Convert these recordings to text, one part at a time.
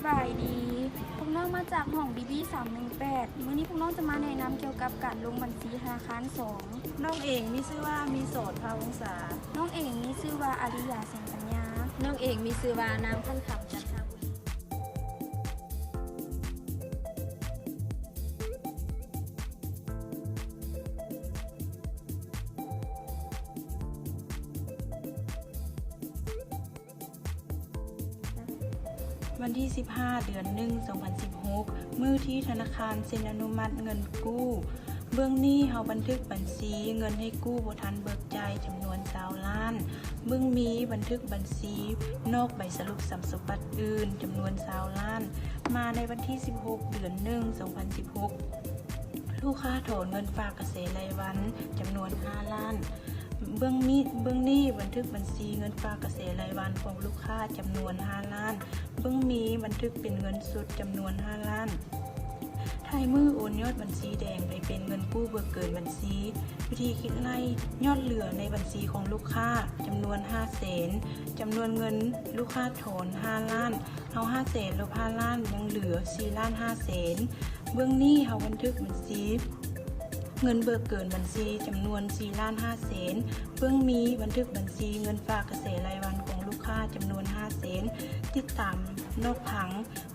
ສະບາຍດີ ພວກນ້ອງມາຈາກຫ້ອງ ບີບີ ສາມໜຶ່ງແປດ ມື້ນີ້ພວກນ້ອງຈະມາແນະນຳກ່ຽວກັບການລົງບັນຊີທະນາຄານສອງ. ນ້ອງເອງມີຊື່ວ່າ ມີສອນ ພາວົງສາ. ນ້ອງເອງມີຊື່ວ່າ ອາລິຢາ ແສງປັນຍາ. ນ້ອງເອງມີຊື່ວ່າ ນາງ ພັນຄຳ ຈັນທະບຸລີ. ວັນທີສິບຫ້າ ເດືອນໜຶ່ງ ສອງພັນສິບຫົກ ມື້ທີ່ທະນາຄານເຊັນອະນຸມັດເງິນກູ້. ເບື້ອງນີ້ເຮົາບັນທຶກບັນຊີເງິນໃຫ້ກູ້ບໍ່ທັນເບີກຈ່າຍຈຳນວນຊາວລ້ານ. ເບື້ອງມີບັນທຶກບັນຊີນອກໃບສະຫຼຸບຊັບສົມບັດອື່ນຈຳນວນຊາວລ້ານ. ມາໃນວັນທີສິບຫົກ ເດືອນໜຶ່ງ ສອງພັນສິບຫົກ ລູກຄ້າຖອນເງິນຝາກກະແສລາຍວັນຈຳນວນຫ້າລ້ານ. ເບື້ອງມີ ເບື້ອງນີ້ບັນທຶກບັນຊີເງິນຝາກກະແສລາຍວັນຂອງລູກຄ້າຈຳນວນຫ້າລ້ານ. ເບື້ອງມີບັນທຶກເປັນເງິນສົດຈຳນວນຫ້າລ້ານ. ທ້າຍມື້ໂອນຍອດບັນຊີແດງໄປເປັນເງິນກູ້ເບີກເກີນບັນຊີ. ວິທີຄິດໄລ່ ຍອດເຫຼືອໃນບັນຊີຂອງລູກຄ້າຈຳນວນຫ້າແສນ, ຈຳນວນເງິນລູກຄ້າຖອນຫ້າລ້ານ. ເອົາຫ້າແສນລົບຫ້າລ້ານ ຍັງເຫຼືອສີ່ລ້ານຫ້າແສນ. ເບື້ອງນີ້ເຮົາບັນທຶກບັນຊີເງິນເບີກເກີນບັນຊີຈຳນວນສີ່ລ້ານຫ້າແສນ. ເບື້ອງມີບັນທຶກບັນຊີເງິນຝາກກະແສລາຍວັນຂອງລູກຄ້າຈຳນວນຫ້າແສນ. ຕິດຕາມນອກຜັງ.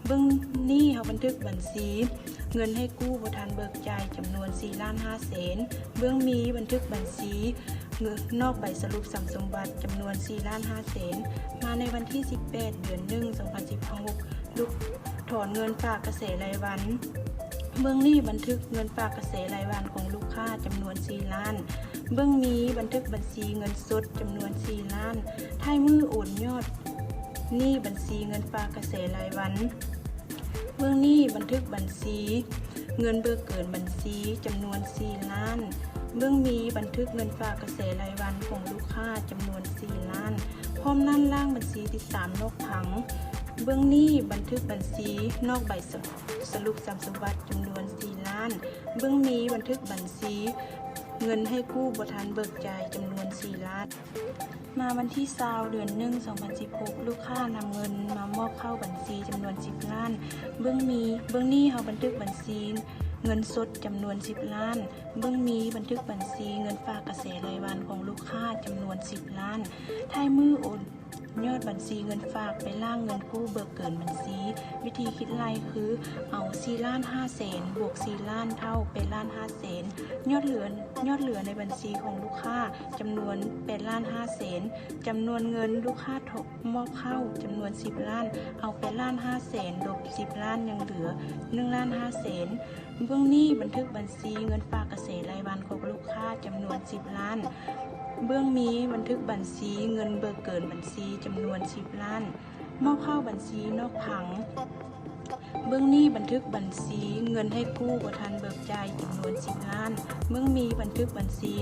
ເບື້ອງນີ້ເຮົາບັນທຶກບັນຊີເງິນໃຫ້ກູ້ບໍ່ທັນເບີກຈ່າຍຈຳນວນສີ່ລ້ານຫ້າແສນ. ເບື້ອງມີບັນທຶກບັນຊີ ເງິນນອກໃບສະຫຼຸບຊັບສົມບັດຈຳນວນສີ່ລ້ານຫ້າແສນ. ມາໃນວັນທີສິບແປດ ເດືອນໜຶ່ງ ສອງພັນສິບຫົກ ລູກ ຖອນເງິນຝາກກະແສລາຍວັນ. ເບື້ອງນີ້ບັນທຶກເງິນຝາກກະແສລາຍວັນຂອງລູກຄ້າຈຳນວນສີ່ລ້ານ. ເບື້ອງມີບັນທຶກບັນຊີເງິນສົດຈຳນວນສີ່ລ້ານ. ທ້າຍມື້ໂອນຍອດໜີ້ບັນຊີເງິນຝາກກະແສລາຍວັນ. ເບື້ອງນີ້ບັນທຶກບັນຊີເງິນເບີກເກີນບັນຊີຈຳນວນສີ່ລ້ານ. ເບື້ອງມີບັນທຶກເງິນຝາກກະແສລາຍວັນຂອງລູກຄ້າຈຳນວນສີ່ລ້ານ. ພ້ອມນັ້ນລ້າງບັນຊີຕິດຕາມນອກຜັງ. ເບື້ອງນີ້ບັນທຶກບັນຊີນອກໃບສະ ສະຫຼຸບຊັບສົມບັດຈຳນວນສີ່ລ້ານ. ເບື້ອງມີບັນທຶກບັນຊີເງິນໃຫ້ກູ້ບໍ່ທັນເບີກຈ່າຍຈຳນວນສີ່ລ້ານ. ມາວັນທີຊາວ ເດືອນໜຶ່ງ ສອງພັນສິບຫົກ ລູກຄ້ານຳເງິນມາມອບເຂົ້າບັນຊີຈຳນວນສິບລ້ານ. ເບື້ອງມີ ເບື້ອງນີ້ເຮົາບັນທຶກບັນຊີເງິນສົດຈຳນວນສິບລ້ານ. ເບື້ອງມີບັນທຶກບັນຊີເງິນຝາກກະແສລາຍວັນຂອງລູກຄ້າຈຳນວນສິບລ້ານ. ທ້າຍມື້ໂອນຍອດບັນຊີເງິນຝາກໄປລ້າງເງິນກູ້ເບີກເກີນບັນຊີ. ວິທີຄິດໄລ່ຄື ເອົາສີ່ລ້ານຫ້າແສນບວກສີ່ລ້ານເທົ່າແປດລ້ານຫ້າແສນ. ຍອດເຫຼືອ ຍອດເຫຼືອໃນບັນຊີຂອງລູກຄ້າຈຳນວນແປດລ້ານຫ້າແສນ. ຈຳນວນເງິນລູກຄ້າ ມອບເຂົ້າຈຳນວນສິບລ້ານ. ເອົາແປດລ້ານຫ້າແສນລົບສິບລ້ານ ຍັງເຫຼືອໜຶ່ງລ້ານຫ້າແສນ. ເບື້ອງນີ້ບັນທຶກບັນຊີເງິນຝາກກະແສລາຍວັນຂອງລູກຄ້າຈຳນວນສິບລ້ານ. ເບື້ອງມີບັນທຶກບັນຊີເງິນເບີກເກີນບັນຊີຈຳນວນສິບລ້ານ. ມອບເຂົ້າບັນຊີນອກຜັງ. ເບື້ອງນີ້ບັນທຶກບັນຊີເງິນໃຫ້ກູ້ບໍ່ທັນເບີກຈ່າຍຈຳນວນສິບລ້ານ. ເບື້ອງມີບັນທຶກບັນຊີ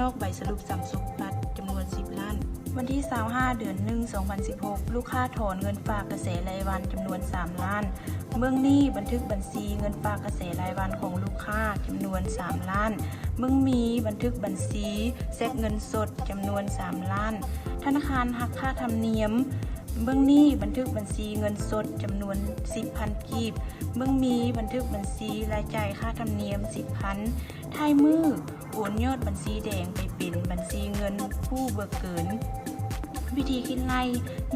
ນອກໃບສະຫຼຸບຊັບສົມບັດຈຳນວນສິບລ້ານ. ວັນທີຊາວຫ້າ ເດືອນໜຶ່ງ ສອງພັນສິບຫົກ ລູກຄ້າຖອນເງິນຝາກກະແສລາຍວັນຈຳນວນສາມລ້ານ. ເບື້ອງນີ້ບັນທຶກບັນຊີເງິນຝາກກະແສລາຍວັນຂອງລູກຄ້າຈຳນວນສາມລ້ານ. ເບື້ອງມີບັນທຶກບັນຊີເຊັກເງິນສົດຈຳນວນສາມລ້ານ. ທະນາຄານຫັກຄ່າທຳນຽມ. ເບື້ອງນີ້ບັນທຶກບັນຊີເງິນສົດຈຳນວນສິບພັນກີບ. ເບື້ອງມີບັນທຶກບັນຊີລາຍຈ່າຍຄ່າທຳນຽມສິບພັນ. ທ້າຍມື້ໂອນຍອດບັນຊີແດງໄປເປັນບັນຊີເງິນກູ້ເບີກເກີນ. ວິທີຄິດໄລ່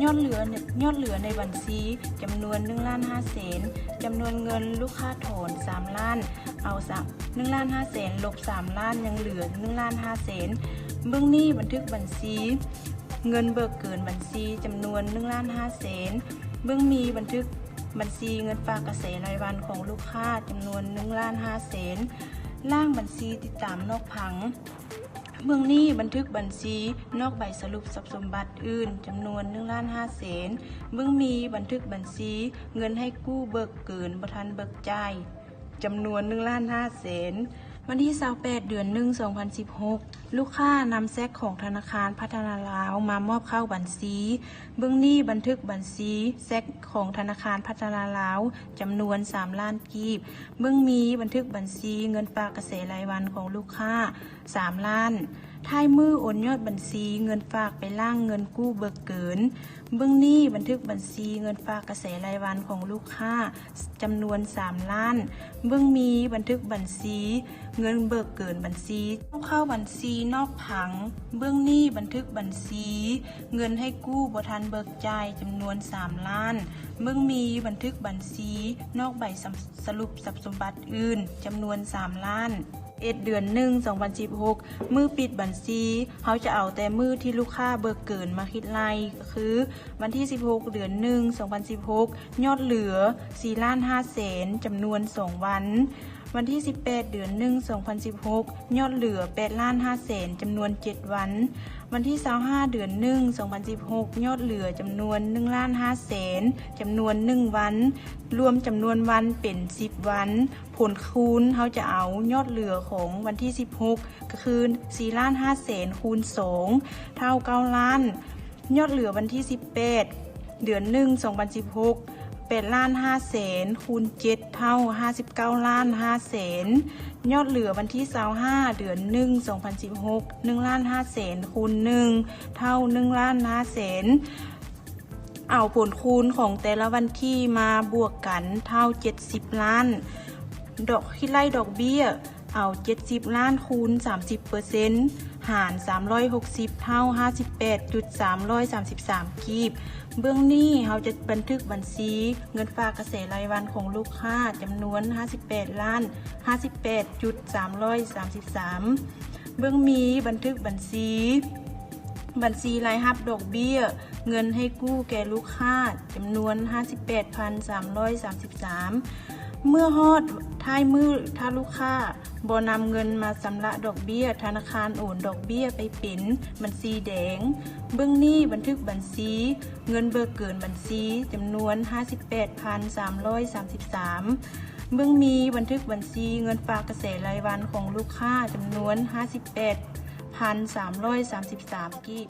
ຍອດເຫຼືອ ຍອດເຫຼືອໃນບັນຊີຈຳນວນໜຶ່ງລ້ານຫ້າແສນ. ຈຳນວນເງິນລູກຄ້າຖອນສາມລ້ານ. ເອົາສາມ ໜຶ່ງລ້ານຫ້າແສນລົບສາມລ້ານ ຍັງເຫຼືອໜຶ່ງລ້ານຫ້າແສນ. ເບື້ອງນີ້ບັນທຶກບັນຊີ ເງິນເບີກເກີນບັນຊີຈຳນວນໜຶ່ງລ້ານຫ້າແສນ. ເບື້ອງມີບັນທຶກບັນຊີເງິນຝາກກະແສລາຍວັນຂອງລູກຄ້າຈຳນວນໜຶ່ງລ້ານຫ້າແສນ. ລ້າງບັນຊີຕິດຕາມນອກຜັງ. ເບື້ອງນີ້ບັນທຶກບັນຊີນອກໃບສະຫຼຸບຊັບສົມບັດອື່ນຈຳນວນໜຶ່ງລ້ານຫ້າແສນ. ເບື້ອງມີບັນທຶກບັນຊີເງິນໃຫ້ກູ້ເບີກເກີນບໍ່ທັນເບີກຈ່າຍ ຈຳນວນໜຶ່ງລ້ານຫ້າແສນ. ວັນທີຊາວແປດ ເດືອນໜຶ່ງ ສອງພັນສິບຫົກ ລູກຄ້ານຳແຊັກຂອງທະນາຄານພັດທະນາລາວມາມອບເຂົ້າບັນຊີ. ເບື້ອງນີ້ບັນທຶກບັນຊີແຊັກຂອງທະນາຄານພັດທະນາລາວ ຈຳນວນສາມລ້ານກີບ. ເບື້ອງມີບັນທຶກບັນຊີເງິນຝາກກະແສລາຍວັນຂອງລູກຄ້າສາມລ້ານ. ທ້າຍມື້ໂອນຍອດບັນຊີເງິນຝາກໄປລ້າງເງິນກູ້ເບີກເກີນ. ເບື້ອງນີ້ບັນທຶກບັນຊີເງິນຝາກກະແສລາຍວັນຂອງລູກຄ້າຈຳນວນສາມລ້ານ. ເບື້ອງມີບັນທຶກບັນຊີເງິນເບີກເກີນບັນຊີ ເຂົ້າບັນຊີນອກຜັງ. ເບື້ອງນີ້ບັນທຶກບັນຊີເງິນໃຫ້ກູ້ບໍ່ທັນເບີກຈ່າຍຈຳນວນສາມລ້ານ. ເບື້ອງມີບັນທຶກບັນຊີນອກໃບສະ ສະຫຼຸບຊັບສົມບັດອື່ນຈຳນວນສາມລ້ານ. ເອັດ ເດືອນໜຶ່ງ ສອງພັນສິບຫົກ ມື້ປິດບັນຊີ ເຮົາຈະເອົາແຕ່ມື້ທີ່ລູກຄ້າເບີກເກີນມາຄິດໄລ່ ກໍຄື ວັນທີສິບຫົກ ເດືອນໜຶ່ງ ສອງພັນສິບຫົກ ຍອດເຫຼືອສີ່ລ້ານຫ້າແສນ ຈຳນວນສອງວັນ. ວັນທີສິບແປດ ເດືອນໜຶ່ງ ສອງພັນສິບຫົກ ຍອດເຫຼືອແປດລ້ານຫ້າແສນ ຈຳນວນເຈັດວັນ. ວັນທີຊາວຫ້າ ເດືອນໜຶ່ງ ສອງພັນສິບຫົກ ຍອດເຫຼືອຈຳນວນໜຶ່ງລ້ານຫ້າແສນ ຈຳນວນໜຶ່ງວັນ ລວມຈຳນວນວັນເປັນສິບວັນ. ຜົນຄູນ ເຮົາຈະເອົາຍອດເຫຼືອຂອງວັນທີສິບຫົກ ກໍຄືສີ່ລ້ານຫ້າແສນ ຄູນສອງ ເທົ່າເກົ້າລ້ານ. ຍອດເຫຼືອວັນທີສິບແປດ ເດືອນໜຶ່ງ ສອງພັນສິບຫົກ ແປດລ້ານຫ້າແສນ ຄູນເຈັດ ເທົ່າຫ້າສິບເກົ້າລ້ານຫ້າແສນ. ຍອດເຫຼືອວັນທີຊາວຫ້າ ເດືອນໜຶ່ງ ສອງພັນສິບຫົກ ໜຶ່ງລ້ານຫ້າແສນ ຄູນໜຶ່ງ ເທົ່າໜຶ່ງລ້ານຫ້າແສນ. ເອົາຜົນຄູນຂອງແຕ່ລະວັນທີມາບວກກັນເທົ່າເຈັດສິບລ້ານ. ດອກ ຄິດໄລ່ດອກເບ້ຍ ເອົາເຈັດສິບລ້ານ ຄູນສາມສິບເປີເຊັນ ຫານສາມຮ້ອຍຫົກສິບ ເທົ່າຫ້າສິບແປດຈຸດສາມຮ້ອຍສາມສິບສາມກີບ. ເບື້ອງນີ້ເຮົາຈະບັນທຶກບັນຊີເງິນຝາກກະແສລາຍວັນຂອງລູກຄ້າຈຳນວນຫ້າສິບແປດລ້ານ ຫ້າສິບແປດຈຸດສາມຮ້ອຍສາມສິບສາມ. ເບື້ອງມີບັນທຶກບັນຊີ ບັນຊີລາຍຮັບດອກເບ້ຍ ເງິນໃຫ້ກູ້ແກ່ລູກຄ້າຈຳນວນຫ້າສິບແປດພັນສາມຮ້ອຍສາມສິບສາມ. ເມື່ອຮອດທ້າຍມື້ ຖ້າລູກຄ້າບໍ່ນຳເງິນມາຊຳລະດອກເບ້ຍ, ທະນາຄານໂອນດອກເບ້ຍໄປເປັນບັນຊີແດງ. ເບື້ອງນີ້ບັນທຶກບັນຊີເງິນເບີກເກີນບັນຊີຈຳນວນຫ້າສິບແປດພັນສາມຮ້ອຍສາມສິບສາມ. ເບື້ອງມີບັນທຶກບັນຊີເງິນຝາກກະແສລາຍວັນຂອງລູກຄ້າຈຳນວນຫ້າສິບແປດພັນສາມຮ້ອຍສາມສິບສາມກີບ.